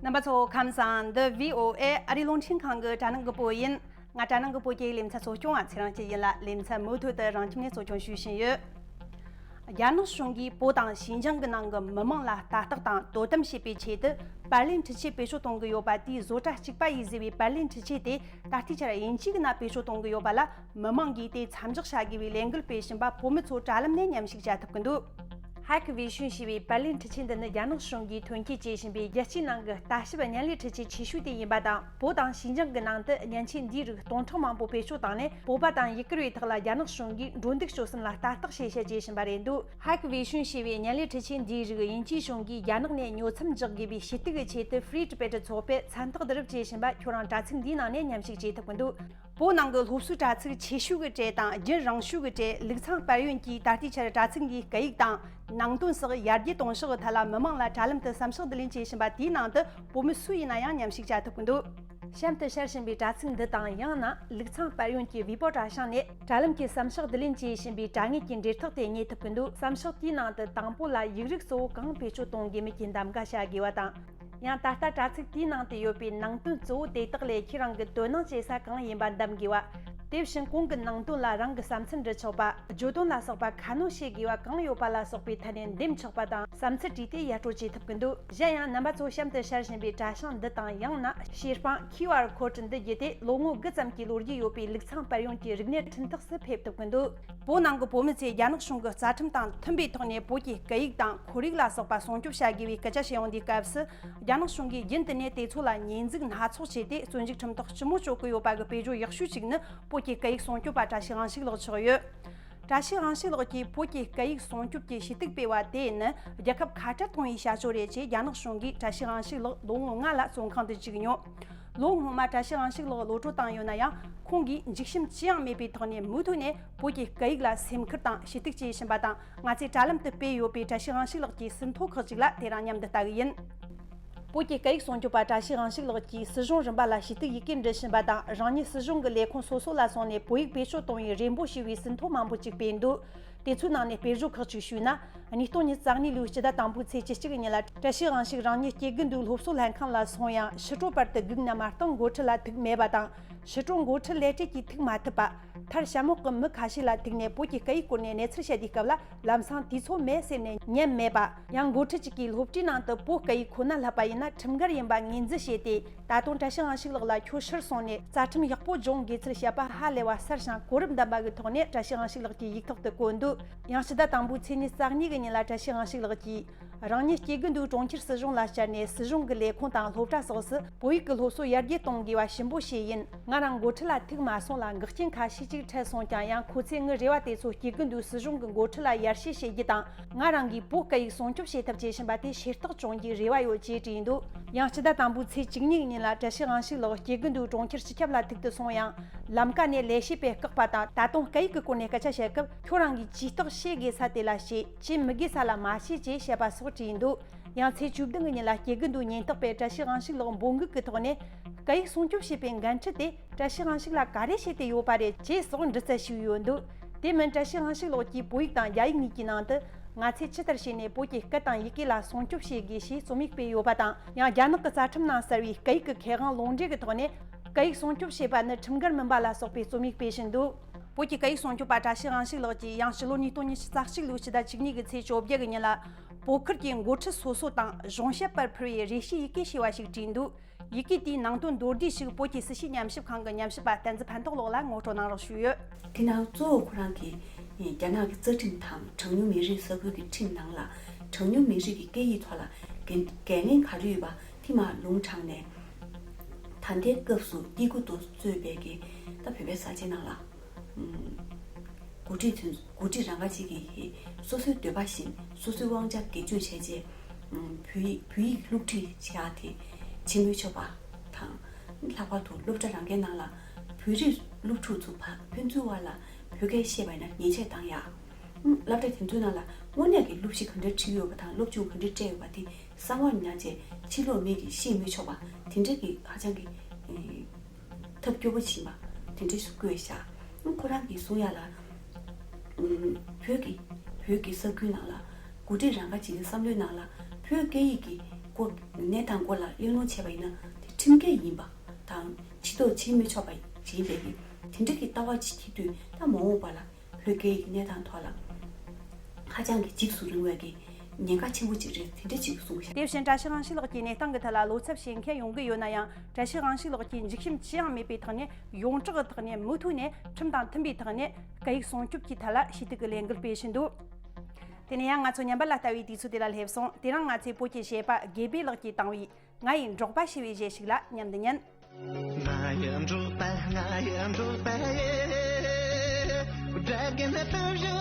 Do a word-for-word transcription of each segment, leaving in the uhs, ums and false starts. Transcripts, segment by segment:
རྣམ་པ་ཚོ་ཁམས་བཟང་། འདི་བྷི་ཨོ་ཨེ་ཨ་རིའི་རླུང་འཕྲིན་ཁང་གི་དྲ་ནང་གི་བོད་ཡིན། ང་དྲ་ནང་གི་བོད་སྐད་ལེ་ཚན་གཙོ་སྐྱོང་བ་ཚེ་རིང་སྐྱིད་ཡིན་ལ། ལེ་ཚན་མུ་མཐུད་དུ་རང་ཁྱིམ་ནས་གཙོ་སྐྱོང་ཞུས་བཞིན་ཡོད། རྒྱ་ནག་གཞུང་གིས་བོད་དང་ཞིན་ཅང་གི་ནང་གི་མི་མང་ལ་ལྟ་རྟོག་དང་དོ་དམ་བྱེད་པའི་ཆེད་དུ་པར་ལེན་འཕྲུལ་ཆས་བེད་སྤྱོད་གཏོང་གི་ཡོད་པ། དེའི་བཟོ་གྲྭ་གཅིག་པ་ཡིས་བཟོས་པའི་པར་ལེན་འཕྲུལ་ཆས་དེ་ད་ལྟའི་ཆར་དབྱིན་ཇི་གི་ནང་བེད་སྤྱོད་གཏོང་གི་ཡོད་པ་ལ། མི་མང་གིས་དེ་མཚམས་འཇོག་བྱ་དགོས་པའི་ལས་འགུལ་སྤེལ་བཞིན་པ་བོད་མི་ཚོ་དྲ་ལམ་ནས་མཉམ་ཞུགས་བྱ་ཐུབ་ཀྱི་འདུག། ཧེག་བེད་སྤྱོད་བྱས་པའི་པར་ལེན་འཕྲུལ་ཆས་འདི་ནི་རྒྱ་ནག་གཞུང་གིས་ཐོན་སྐྱེད་བྱེད་བཞིན་པའི་རྒྱལ་སྤྱིའི་ནང་གི་ལྟ་ཞིབ་བརྙན་ལས་འཕྲུལ་ཆས་ཆེ་ཤོས་དེ་ཡིན་པ་དང་། བོད་དང་ཞིན་ཅང་གི་ནང་དུ་མཉེན་ཆས་འདིའི་རིགས་སྟོང་ཕྲག་མང་པོ་བེད་སྤྱོད་བཏང་ནས། བོད་པ་དང་ཡུ་གུར་བའི་ཐོག་ལ་རྒྱ་ནག་གཞུང་གིས་འགྲོ་འདུག་སྤྱོད་གསུམ་ལ་ལྟ་རྟོག་བྱེད་བྱ་བྱེད་བཞིན་པ་རེད་འདུག། ཧེག་བེད་སྤྱོད་བྱས་པའི་བརྙན་ལས་འཕྲུལ་ཆས་འདིའི་རིགས་དབྱིན་ཇིའི་གཞུང་གིས་རྒྱ་ནག་ནས་ཉོ་མཚམས་འཇོག་དགོས་པའི་ཞུ་གཏུག་གི་ཆེད་དུ་Free Tibet ཚོགས་པས་མཚན་རྟགས་བསྡུ་རུབ་བྱེད་བཞིན་པ་ཁྱོད་རང་དྲ་ཚིགས་འདིའི་ནང་ནས་མཉམ་ཞུགས་བྱེད་ཐུབ་ཀྱི་འདུག། བོད་ནང་གི་སློབ་གསོའི་དྲ་ཚིགས་ཆེ་ཤོས་ཀྱི་གྲས་དང་རྒྱུན་རིང་ཤོས་ཀྱི་གྲས་ལུག་ཚང་དཔལ་ཡོན་གྱིས་ད་ལྟའི་ཆར་དྲ་ཚིགས་འགའི་སྐད་ཡིག་དང་ནང་དོན་སོགས་ཡར་རྒྱས་གཏོང་ཕྱོགས་ཀྱི་ཐད་ལ་མི་མང་ལ་དྲ་ལམ་དུ་བསམ་ཤེས་བསྡུ་ལེན་བྱེད་བཞིན་པ་དེའི་ནང་དུ་བོད་མི་སུ་ཡིན་ན་ཡང་མཉམ་ཞུགས་བྱ་ཐུབ་ཀྱི་འདུག། གཤམ་དུ་ཤར་བཞིན་པའི་དྲ་ཚིགས་འདི་དང་ཡང་ན་ལུག་ཚང་དཔལ་ཡོན་གྱི་ཝི་པོ་དྲ་བྱང་ནས་དྲ་ལམ་གྱི་བསམ་ཤེས་བསྡུ་ལེན་བྱེད་བཞིན་པའི་དྲ་ངོས་ཀྱི་འབྲེལ་ཐག་དེ་རྙེད་ཐུབ་ཀྱི་འདུག། བསམ་ཤེས་དེའི་ནང་དུ་དང་པོ་ལ་ཡིག་རིགས་གཙོ་བོ་གང་བེད་སྤྱོད་གཏོང་དགོས་མིན་གྱི་གདམ་ག་བྱ་དགོས་པ་དང་། ཡང་ད་ལྟ་དྲ་ཚིགས་དེའི་ནང་དུ་ཡོད་པའི་ནང་དོན་གཙོ་བོ་དེ་དག་ལས་ཁྱེད་རང་གི་དོ་སྣང་བྱེད་ས་གང་ཡིན་པ་འདེམས་དགོས་པ། དེ་བཞིན་གོང་གི་ནང་དོན་ལ་རང་གི་བསམ་ཚུལ་འབྲི་ཆོག་པ། བརྗོད་དོན་ལ་སོགས་པ་ཁ་སྣོན་བྱེད་དགོས་པ་གང་ཡོད་པ་ལ་སོགས་པའི་ཐད་ནས་འདེམས་ཆོག་པ་དང་། བསམ་ཚུལ་བྲིས་ཏེ་ཡར་སྤྲོད་བྱེད་ཐུབ་ཀྱི་འདུག། གཞན་ཡང་རྣམ་པ་ཚོ་གཤམ་དུ་ཤར་བཞིན་པའི་དྲ་བྱང་འདི་དང་ཡང་ན་བྱེད་སྤང་QR code འདི་བརྒྱུད་དེ་ལོ་ངོ་དགུ་ཙམ་གྱི་ལོ་རྒྱུས་ཡོད་པའི་ལུག་ཚང་དཔལ་ཡོན་གྱི་རིག་གནས་འཕྲིན་ཐག་སུ་ཕེབས་ཐུབ་ཀྱི་འདུག། བོད་ནང་གི་བོད་མི་ཚོས་རྒྱ་ནག་གཞུང་གི་རྩ་ཁྲིམས་དང་མཐུན་པའི་ཐོག་ནས་བོད་ཀྱི་སྐད་ཡིག་དང་ཁོར་ཡུག་ལ་སོགས་པ་སྲུང་སྐྱོབ་བྱ་དགོས་པའི་སྐད་ཆ་བཤད་ཡོང་དུས་སྐབས་སུ། རྒྱ་ནག་གཞུང་གིས་རྒྱུན་དུ་ནས་དེ་ཚོ་ལ་ཉེས་འཛུགས་སྣ་ཚོགས་བྱས་ཏེ་བཙོན་འཇུག་ཁྲིམས་ཐག་ལྕི་མོ་གཅོད་ཀྱི་ཡོད་པ་གི་དཔེ་བརྗོད་ཡག་ཤོས་ཤིག་ནི་བོད་ཀྱི་སྐད་ཡིག་སྲུང་སྐྱོབ་པ་བཀྲ་ཤིས་དབང་ཕྱུག་ལགས་ཆགས་ཡོད། བཀྲ་ཤིས་དབང་ཕྱུག་ལགས་ཀྱིས་བོད་ཀྱི་སྐད་ཡིག་སྲུང་སྐྱོབ་ཀྱི་ཞུ་གཏུག་སྤེལ་བ་དེ་ནི་རྒྱལ་ཁབ་ཁ་བྲལ་གཏོང་བའི་བྱ་སྤྱོད་རེད་ཅེས་རྒྱ་ནག་གཞུང་གིས་བཀྲ་ཤིས་དབང་ཕྱུག་ལགས་ལོ་ངོ་ལྔ་ལ་བཙོན་ཁང་དུ་བཅུག་མྱོང་། ལོ་སྔོན་མ་བཀྲ་ཤིས་དབང་ཕྱུག་ལགས་གློད་བཀྲོལ་བཏང་ཡོད་ན་ཡང་། ཁོང་གིས་འཇིགས་ཞུམ་ཅི་ཡང་མེད་པའི་ཐོག་ནས་མུ་མཐུད་ནས་བོད་ཀྱི་སྐད་ཡིག་ལ་སེམས་ཁུར་དང་ཞུ་གཏུག་བྱེད་བཞིན་པ་དང་། ང་ཚོས་དྲ་ལམ་དུ་སྤེལ་ཡོད་པའི་བཀྲ་ཤིས་དབང་ཕྱུག་ལགས་ཀྱི་ཟིན་ཐོ་ཁག་ཅིག་ལ་དེ་རིང་མཉམ་དུ་ལྟ་གི་ཡིན། བོད་ཀྱི་སྐད་ཡིག་སྲུང་སྐྱོབ་པ་བཀྲ་ཤིས་དབང་ཕྱུག་ལགས་ཀྱིས་སྲིད་གཞུང་རིམ་པ་ལ་ཞུ་གཏུག་ཡི་གེ་འབྲི་བཞིན་པ་དང་། རང་ཉིད་སྲིད་གཞུང་གི་ལས་ཁུངས་སོ་སོ་ལ་སོང་ནས་བོད་ཡིག་བེད་སྤྱོད་གཏོང་བའི་རེ་འབོད་ཞུ་བའི་ཟིན་ཐོ་མང་པོ་ཅིག་སྤེལ་འདུག། དེ་ཚོའི་ནང་ནས་དཔེར་བརྗོད་ཁག་ཅིག་ཞུས་ན། ཉིས་སྟོང་ཉི་ཤུ་རྩ་གཉིས་ལོའི་སྤྱི་ཟླ་དང་པོའི་ཚེས་བཅུ་གཅིག་ཉིན་ལ་བཀྲ་ཤིས་དབང་ཕྱུག་རང་ཉིད་སྐྱེ་རྒུ་མདོའི་སློབ་གསོ་ལྷན་ཁང་ལ་སོང་ཡང་། ཕྱི་དྲོ་བར་དུ་སྒུག་ན་མ་གཏོགས་འགོ་ཁྲིད་ལ་ཐུག་མེད་པ་དང་། ཕྱི་དྲོ་འགོ་ཁྲིད་ལས་བྲེལ་གྱིས་ཐུག་མ་ཐུབ་པ། མཐར་ཞྭ་མོག་གི་མི་ཁ་ཤས་ལ་ཐུག་ནས་བོད་ཀྱི་སྐད་ཡིག་སྐོར་ནས་གནས་ཚུལ་བཤད་དུས་སྐབས་ལ། ལམ་སང་དུས་ཚོད་མེད་ཟེར་ནས་ཉན་མེད་པ། ཡང་འགོ་ཁྲིད་ཅིག་གིས་སློབ་གྲྭའི་ནང་དུ་བོད་སྐད་ཡིག་ཁོ་ན་བསླབ་པ་ཡིན་ན་ཁྲིམས་འགལ་ཡིན་པ་ངོས་འཛིན་བྱས་ཏེ། ད་དུང་བཀྲ་ཤིས་དབང་ཕྱུག་ལགས་ལ་ཁྱོད་ཕྱིར་སོང་ནས་རྩ་ཁྲིམས་ཡག་པོ་སྦྱོང་དགོས་ཚུལ་བཤད་པ་ཧ་ལས་པ་གསལ་ཞིང་གོ་རིམ་ལྡན་པ་གི་ཐོག་ནས་བཀྲ་ཤིས་དབང་ཕྱུག་ལགས་ཀྱི་ཡིག་ཐོག་ཏུ་བཀོད་འདུག། ཡང་སྤྱི་ཟླ་དང་པོའི་ཚེས་ཉི་ཤུ་རྩ་གཉིས་ཀྱི་ཉིན་ལ་བཀྲ་ཤིས་དབང་ཕྱུག་ལགས་ཀྱིས། རང་ཉིད་སྐྱེ་རྒུ་མདོའི་གྲོང་ཁྱེར་སྲིད་གཞུང་ལ་བཅར་ནས་སྲིད་གཞུང་གི་ལས་ཁུངས་དང་སློབ་གྲྭ་སོགས་སུ་བོད་ཡིག་གི་སློབ་གསོ་ཡར་རྒྱས་གཏོང་དགོས་པ་ཞིབ་འབོད་བྱས་ཡིན། ང་རང་འགོ་ཁྲིད་ལ་ཐུག་མ་སོང་ལ་འགག་རྐྱེན་ཁ་ཤས་ཅིག་འཕྲད་སོང་ཀྱང་། ཡང་ཁོ་ཚོས་ངའི་རེ་བ་དེ་ཚོ་སྐྱེ་རྒུ་མདོའི་སྲིད་གཞུང་གི་འགོ་ཁྲིད་ལ་ཡར་ཞུ་བྱེད་རྒྱུ་དང་། ང་རང་གིས་བོད་སྐད་ཡིག་སྲུང་སྐྱོབ་བྱེད་ཐབས་བྱེད་བཞིན་པ་དེ་ཤེས་རྟོགས་བྱུང་རྒྱུའི་རེ་བ་ཡོད་ཅེས་བྲིས་འདུག། ཡང་སྤྱི་ཟླ་དང་པོའི་ཚེས་བཅུ་གཉིས་ཉིན་ལ་བཀྲ་ཤིས་དབང་ཕྱུག་ལགས་སྐྱེ་རྒུ་མདོའི་གྲོང་ཁྱེར་སྤྱི་ཁྱབ་ལ་ཐུག་ཏུ་སོང་ཡང་། ལམ་ཀ་ནས་ལས་བྱེད་པས་བཀག་པ་དང་། ད་དུང་སྐད་ཡིག་གི་སྐོར་ནས་སྐད་ཆ་བཤད་སྐབས། ཁྱོད་རང་གིས་ཇུས་གཏོགས་བྱེད་དགོས་ས་དེ་ལ་བྱེད། བྱེད་མི་དགོས་ས་ལ་མ་བྱེད་ཅེས་བཤད་པ་སོགས་བྲིས་འདུག། ཡང་ཚེས་བཅུ་བདུན་གྱི་ཉིན་ལ་སྐྱེ་རྒུ་མདོའི་ཉེན་རྟོག་པས་བཀྲ་ཤིས་དབང་ཕྱུག་ལགས་འབོད་འགུག་གི་ཐོག་ནས། སྐད་ཡིག་སྲུང་སྐྱོབ་བྱེད་པའི་འགན་འཁྲི་དེ་བཀྲ་ཤིས་དབང་ཕྱུག་ལ་ག་རེ་བྱས་ཏེ་ཡོད་པ་རེད་ཅེས་སོགས་འདྲི་རྩད་ཞུས་ཡོད་འདུག། དེ་མིན་བཀྲ་ཤིས་དབང་ཕྱུག་ལགས་ཀྱིས་བོད་ཡིག་དང་རྒྱ་ཡིག་གཉིས་ཀྱི་ནང་དུ། ང་ཚོས་ཇི་ལྟར་བྱས་ནས་བོད་ཀྱི་སྐད་དང་ཡི་གེ་ལ་སྲུང་སྐྱོབ་བྱེད་དགོས་ཞེས་རྩོམ་ཡིག་སྤེལ་ཡོད་པ་དང་། ཡང་རྒྱ་ནག་གི་རྩ་ཁྲིམས་ནང་གསལ་བའི་སྐད་ཡིག་གི་ཁེ་དབང་ལུང་འདྲེན་གྱི་ཐོག་ནས། སྐད་ཡིག་སྲུང་སྐྱོབ་བྱེད་པ་ནི་ཁྲིམས་འགལ་མིན་པ་ལ་སོགས་པའི་རྩོམ་ཡིག་སྤེལ་བཞིན་འདུག། བོད་ཀྱི་སྐད་ཡིག་སྲུང་སྐྱོབ་པ་བཀྲ་ཤིས་དབང་ཕྱུག་ལགས་ཀྱིས་ཡང་ཕྱི་ལོ་ཉིས་སྟོང་ཉི་ཤུ་རྩ་གཅིག་ལོའི་ཕྱི་ཟླ་བཅུ་གཉིས་ཀྱི་ཚེས་བཅོ་བརྒྱད་ཀྱི་ཉིན་ལ། བོད་ཁུལ་གྱི་འགོ་ཁྲིད་སོ་སོ་དང་གཞུང་ཞབས་པར་ཕུལ་བའི་རེ་ཞུའི་ཡི་གེ་ཞེས་པ་ཞིག་བྲིས་འདུག། ཡི་གེ་དེའི་ནང་དོན་མདོར་བསྡུས་ཤིག་བོད་ཀྱི་སྲིད་བྱུས་ཉམས་ཞིབ་ཁང་གི་ཉམས་ཞིབ་པ་བསྟན་འཛིན་ཕན་ཐོགས་ལགས་ལ་ངོ་སྤྲོད་གནང་རོགས་ཞུས་ཡོད། དེ་ནང་གཙོ་བོ་ཁོ་རང་གིས་རྒྱ་ནག་གི་རྩ་ཁྲིམས་དང་གྲངས་ཉུང་མི་རིགས་ས་ཁུལ་གྱི་ཁྲིམས་ནང་ལ་གྲངས་ཉུང་མི་རིགས་ཀྱི་སྐད་ཡིག་ཐོག་ལ་འགན་འགན་ལེན་ག་རེ་ཡོད་པ་དེ་མར་ལུང་དྲངས་ནས། ད་ལྟའི་སྐབས་སུ་སྐྱེ་རྒུ་མདོ་གཙོས་པའི་གི་ད་བོད་པའི་ས་ཆའི་ནང་ལ། འགོ་ཁྲིད་ཚོས་འགོ་ཁྲིད་རང་དགའ་གཅིག་གིས་སོ་སོའི་འདོད་པ་བཞིན་སོ་སོའི་དབང་ཆ་སྒེར་གཅོད་བྱས་རྗེས། བོད་ཡིག་བོད་ཡིག་སློབ་ཁྲིད་བྱེད་ཡག་དེ་ཕྱི་མི་ཆོས་པ་དང་། ལྷག་པར་དུ་སློབ་གྲྭ་རང་གའི་ནང་ལ་བོད་རིགས་སློབ་ཕྲུག་ཚོ་ཕ་ཕན་ཚུན་བར་ལ་བོད་སྐད་བཤད་པ་ཡིན་ན་ཉེས་ཆད་བཏང་ཡག། སློབ་གྲྭ་དེ་ཚོའི་ནང་ལ་དངོས་གནས་ཀྱི་སློབ་གཞི་ག་འདྲ་ཁྲིད་ཡོད་པ་དང་སློབ་སྦྱོང་ག་འདྲ་སྤྲད་ཡོད་པ་དེ་གསང་བ་ཉར་བྱས་ཕྱི་ལོགས་མི་གིས་ཤེས་མི་ཆོག་པ་དེ་འདྲ་གི་ཧ་ཅང་གི་ཐབས་སྐྱོ་པོ་ཕྱིན་པ་དེ་འདྲ་ཞིག་བཀོད་བཞག། ཁོ་རང་གིས་གསུང་ཡག་ལ། བོད་ཀྱི་བོད་ཀྱི་ས་ཁུལ་ནང་ལ་འགོ་ཁྲིད་རང་དགའ་གཅིག་གི་བསམ་བློའི་ནང་ལ་བོད་སྐད་ཡིག་གི་ སྐོར་གནས་སྟངས་སྐོར་ལ་གླེང་སློང་བྱས་པ་ཡིན་ན་དེ་ཁྲིམས་འགལ་ཡིན་པ་དང་ཕྱི་ཐོག་བྱེད་མི་ཆོག་པ་ཡིན་པའི་གི་དེ་འདྲ་གི་ལྟ་བ་ཅིག་འཁྱེར་དུས། ད་མ་འོངས་པ་ལ་བོད་སྐད་ཡིག་གནས་སྟངས་ཐོག་ལ་ཧ་ཅང་གི་འཇིགས་སུ་རུང་བའི་གི་ཉེན་ཁ་ཆེན་པོ་ཅིག་རེད། དེ་འདྲ་ཅིག་གསུངས་ཤག་དེ་བཞིན་བཀྲ་ཤིས་དབང་ཕྱུག་ལགས་ཀྱིས་གནས་སྟངས་ཀྱི་ཐད་ལ་བློ་འཚབ་བྱེད་མཁན་ཡོང་གི་ཡོད་ན་ཡང་། བཀྲ་ཤིས་དབང་ཕྱུག་ལགས་ཀྱིས་འཇིགས་ཞུམ་ཅི་ཡང་མེད་པའི་ཐོག་ནས། ཡོངས་གྲགས་ཀྱི་ཐོག་ནས་མུ་མཐུད་ནས་ཁྲིམས་དང་མཐུན་པའི་ཐོག་ནས་སྐད་ཡིག་སྲུང་སྐྱོབ་ཀྱི་ཐད་ལ་ཞུ་གཏུག་གི་ལས་འགུལ་སྤེལ་བཞིན་འདུག་དེ་ནས་ཡང་ང་ཚོ་ཉམས་པ་ལ་ལྟ་བའི་དུས་ཚོད་དེ་ལ་སླེབས་སོང་། དེ་རིང་ང་ཚོས་བོད་ཀྱི་གཞས་པ་དགེ་སྦས་ལགས་ཀྱིས་བཏང་བའི་ང་ཡི་འབྲོག་པ་ཞེས་པའི་གཞས་ཤིག་ལ་མཉམ་དུ་ཉན། ང་ཡི་འབྲོག་པ། ང་ཡི་འབྲོག་པ་ཡེ། སྒྲ་རྒན་སྟོབས་བཞི་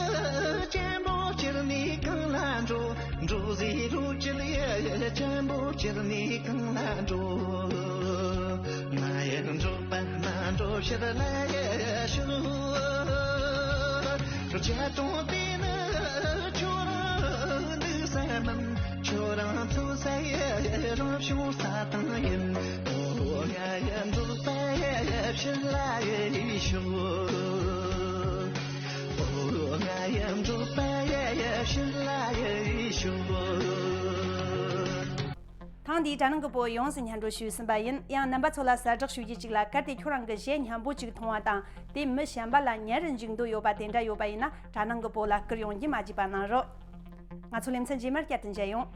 སྤྱན་པོ་ཁྱེར་ནས་གང་ལ་འགྲོ། འགྲོ་ཟེར་རོ་ཁྱེར་ཡེ་སྤྱན་པོ་ཁྱེར་ནས་གང་ལ་འགྲོ། ང་ཡི་འབྲོག་པ་མ་འགྲོ་ཕྱིར་ལ་ཡེ་ཤོག་རྒྱ་དང་དེ་ནི་ཁྱོད་རང་འདུག་ས་མིན། ཁྱོད་རང་ཚོ་ས་ཡི་རང་བྱུང་ས་དང་ཡིན། ཨོ་ང་ཡི་འབྲོག་པ་ཡི་ཕྱིར་ལ་ཡི་ཤོག་ཨོ་ང་ཡི་འབྲོག་པ་ཡི་ཕྱིར་ལ་ཡི་ཤོག་ཐེངས་འདིའི་གྲ་ནང་གི་བོད་ཡོངས་སུ་སྙན་སྒྲོན་ཞུས་ཟིན་པ་ཡིན། ཡང་རྣམ་པ་ཚོ་ལ་གསལ་བསྒྲགས་ཞུ་རྒྱུ་གཅིག་ལ། གལ་ཏེ་ཁྱོད་རང་གི་གཞས་སྙན་པོ་གཅིག་མཐོང་བ་དང་། དེ་མི་གཞན་པ་ལ་ཉན་རུ་འཇུག་འདོད་ཡོད་པ་དེ་འདྲ་ཡོད་པ་ཡིན་ན། གྲ་ནང་གི་བོད་ལ་བསྐུར་ཡོང་རྒྱུ་མ་བརྗེད་པ་གནང་རོགས། ང་ཚོ་ལེ་ཚན་རྗེས་མར་བསྐྱར་དུ་མཇལ་ཡོང་།